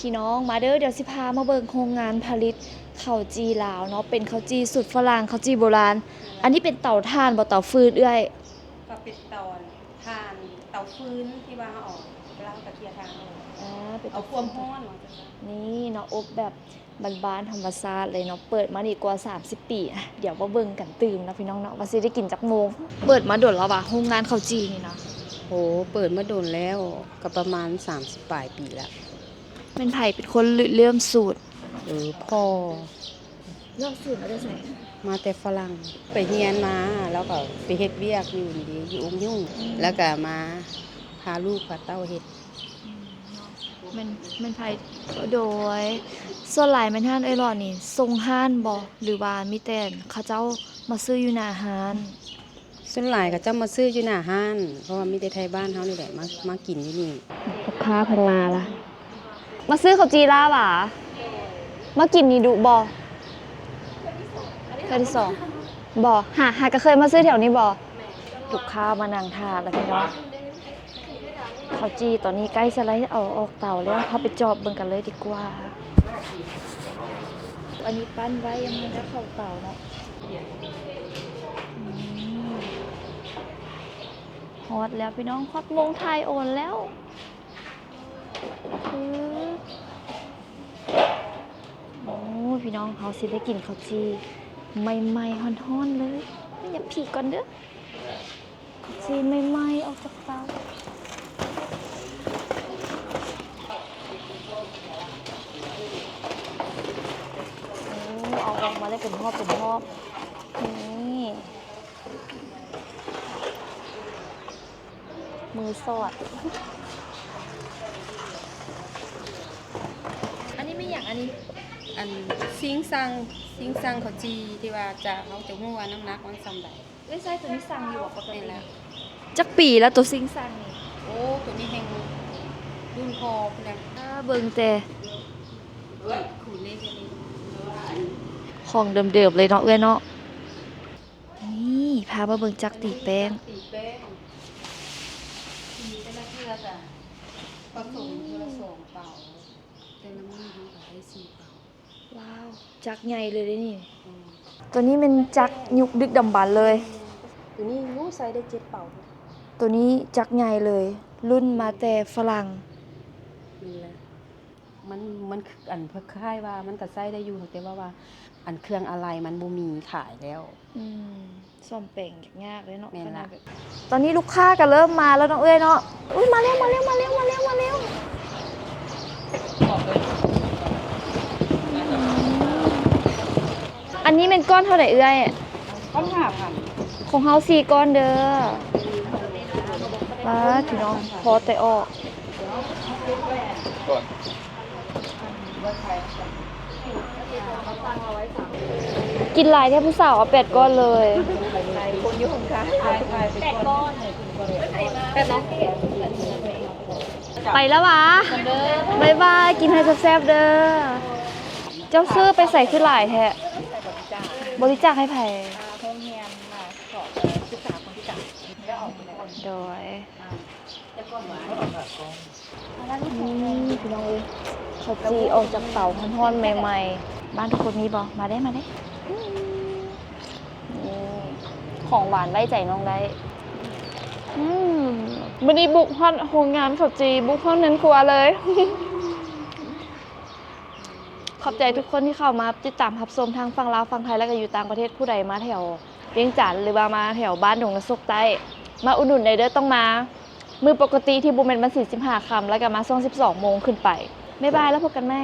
ພີ່ນ້ອງມາເດີ ດຽວຊິພາມາເບິ່ງໂຮງງານຜະລິດເຂົ້າຈີ່ລາວເນາະ ເປັນເຂົ້າຈີ່ສູດຝຣັ່ງ ເຂົ້າຈີ່ໂບລານ. ອັນນີ້ເປັນເຕົາຖ່ານບໍ່ ເຕົາຟືນເອື້ອຍ? ກໍເປັນເຕົາຖ່ານ ເຕົາຟືນທີ່ວ່າເຮົາເອົາ ເວລາເຮົາກະເຄຍຖ່ານອອກ ອ່າ ເປັນເອົາຄວາມຮ້ອນວ່າຊັ້ນຊະ. ນີ້ເນາະ ອົບແບບບ້ານໆ ທຳມະຊາດເລີຍເນາະ. ເປີດມານີ້ກວ່າສາມສິບປີ. ອ່ະ ດຽວມາເບິ່ງກັນຕື່ມເນາະພີ່ນ້ອງເນາະ ວ່າຊິໄດ້ກິນຈັກໂມງ. ເປີດມາດົນແລ້ວຫວາ ໂຮງງານເຂົ້າຈີ່ນີ້ນະ? ໂອ້ ເປີດມາດົນແລ້ວ ກໍປະມານສາມສິບປາຍປີລະ. ແມ່ນໃຜເປັນຄົນລິເລີ່ມສູດ? ເອີ ພໍ່. ລອກສູດມາແຕ່ໃສ? ມາແຕ່ຝຣັ່ງ ໄປຮຽນມາ ແລ້ວກໍໄປເຮັດວຽກຢູ່ນີ້ເດ ຢູ່ອົງຍຸ່ງ ອືມ ແລ້ວກໍມາພາລູກພາເຕົ້າເຮັດ. ອືມ ເນາະ ແມ່ນ ແມ່ນໃຜ? ໂດຍ ສ່ວນຫຼາຍແມ່ນຮ້ານເອື້ອຍຫຼອດນີ້ສົ່ງຮ້ານບໍ່ ຫຼືວ່າມີແຕ່ເຂົາເຈົ້າມາຊື້ຢູ່ໜ້າຮ້ານ? ສ່ວນຫຼາຍເຂົາເຈົ້າມາຊື້ຢູ່ໜ້າຮ້ານ ເພາະວ່າມີແຕ່ໄທບ້ານເຮົານີ້ແຫຼະ ມາ ມາກິນຢູ່ນີ້. ລູກຄ້າເພິ່ນມາລະ ມາຊື້ເຂົ້າຈີ່ລາວຫວາ? ມາກິນນີ້ດຸບໍ່? ເທື່ອທີສອງ. ບໍ່ ຫາ ຫາກະເຄີຍມາຊື້ແຖວນີ້ບໍ່? ລູກຄ້າມານັ່ງຖ້າລະພີ່ນ້ອງ. ເຂົ້າຈີ່ຕອນນີ້ໃກ້ຈະໄລ່ເອົາອອກເຕົາແລ້ວ ເຮົາໄປຈອບເບິ່ງກັນເລີຍດີກວ່າ. ອັນນີ້ປັ້ນໄວ້ ຍັງບໍ່ໄດ້ເຂົ້າເຕົາເນາະ. ອືມ ຮອດແລ້ວພີ່ນ້ອງ ຮອດໂມງຖ່າຍໂອນແລ້ວ. ອືມ ໂອ້ ພີ່ນ້ອງ ເຮົາຊິໄດ້ກິນເຂົ້າຈີ່ໃໝ່ໆ ຮ້ອນໆ ເລີຍ. ຢ່າຜີກ່ອນເດີ. ເຂົ້າຈີ່ໃໝ່ໆ ອອກຈາກເຕົາ. ໂອ້ ເອົາອອກມາໄດ້ເປັນຮອບເປັນຮອບ. ນີ້ ມືສອດ. ອັນນີ້ແມ່ນຫຍັງ? ອັນນີ້ ອັນ ຊິງຊັງ ຊິງຊັງເຂົ້າຈີ່ ທີ່ວ່າຈະ ເຮົາຈະຮູ້ວ່ານ້ຳໜັກມັນສ່ຳໃດ. ເອື້ອຍໃຊ້ໂຕນີ້ຊັງຢູ່ບໍ່ ປົກກະຕິ? ແມ່ນແລ້ວ. ຈັກປີແລ້ວໂຕຊິງຊັງນີ້? ໂອ້ ໂຕນີ້ແຮ່ງລຸ້ນພໍ່ພຸ້ນແຫຼະ. ອ່າ ເບິ່ງແຕ່ ຂອງເດີມໆ ເລີຍເນາະເອື້ອຍເນາະ. ນີ້ ພາມາເບິ່ງຈັກຕີແປ້ງ. ຕີແປ້ງ ຕີແຕ່ລະເທື່ອກະປະສົມເທື່ອລະສອງເປົາ ແຕ່ລະມື້ເຮົາກະໄດ້ສີ່ເປົາ. ວ້າວ ຈັກໃຫຍ່ເລີຍເດ້ນີ້. ອືມ ໂຕນີ້ແມ່ນຈັກຍຸກດຶກດຳບັນເລີຍ. ໂຕນີ້ ໂອ້ ໃຊ້ໄດ້ເຈັດເປົາ. ໂຕນີ້ຈັກໃຫຍ່ເລີຍ ລຸ້ນມາແຕ່ຝຣັ່ງ. ແມ່ນແຫຼະ ມັນ ມັນ ອັນ ຄ້າຍໆ ວ່າມັນກະໃຊ້ໄດ້ຢູ່ ແຕ່ວ່າ ວ່າ ອັນ ເຄື່ອງອາໄຫຼ່ມັນບໍ່ມີຂາຍແລ້ວ. ອືມ ສ້ອມແປງຍາກເລີຍເນາະ. ແມ່ນລະ ຕອນນີ້ລູກຄ້າກໍເລີ່ມມາແລ້ວເນາະເອື້ອຍເນາະ. ອຸ້ຍ ມາແລ້ວ ມາແລ້ວ ມາແລ້ວ. ອັນນີ້ແມ່ນກ້ອນເທົ່າໃດເອື້ອຍ? ກ້ອນຫ້າພັນ. ຂອງເຮົາສີ່ກ້ອນເດີ. ປາດ ພີ່ນ້ອງ ພໍແຕ່ອອກ. ກິນຫຼາຍແທ້ຜູ້ສາວ ເອົາແປດກ້ອນເລີຍ. ໄປແລ້ວຫວາ? ບາຍບາຍ ກິນໃຫ້ແຊບໆ ເດີ. ເຈົ້າຊື້ໄປໃສຄືຫຼາຍແທ້? ບໍລິຈາກໃຫ້ໃຜ? ໂຮງຮຽນ ມາສອນສຶກສາຄົນພິການ. ໂດຍ. ອືມ ພີ່ນ້ອງເອີຍ ເຂົ້າຈີ່ອອກຈາກເຕົາຮ້ອນໆ ໃໝ່ໆ. ບ້ານທຸກຄົນມີບໍ່? ມາເດ້ ມາເດ້. ອືມ ນີ້ ຂອງຫວານໄວ້ໃຈນ້ອງໄດ້. ອືມ ມື້ນີ້ບຸກຮອດໂຮງງານເຂົ້າຈີ່ ບຸກຮອດເຮືອນຄົວເລີຍ. ຂອບໃຈທຸກຄົນທີ່ເຂົ້າມາຕິດຕາມຮັບຊົມ ທັງຝັ່ງລາວ ຝັ່ງໄທ ແລ້ວກໍຢູ່ຕ່າງປະເທດ. ຜູ້ໃດມາແຖວວຽງຈັນ ຫຼືວ່າມາແຖວບ້ານດົງນາໂຊກໃຕ້ ມາອຸດໜູນໄດ້ເດີ. ຕ້ອງມາມື້ປົກກະຕິທີ່ບໍ່ແມ່ນວັນສິນສິບຫ້າຄ່ຳ ແລ້ວກໍມາຊ່ວງສິບສອງໂມງຂຶ້ນໄປ. ບາຍບາຍ ແລ້ວພົບກັນໃໝ່.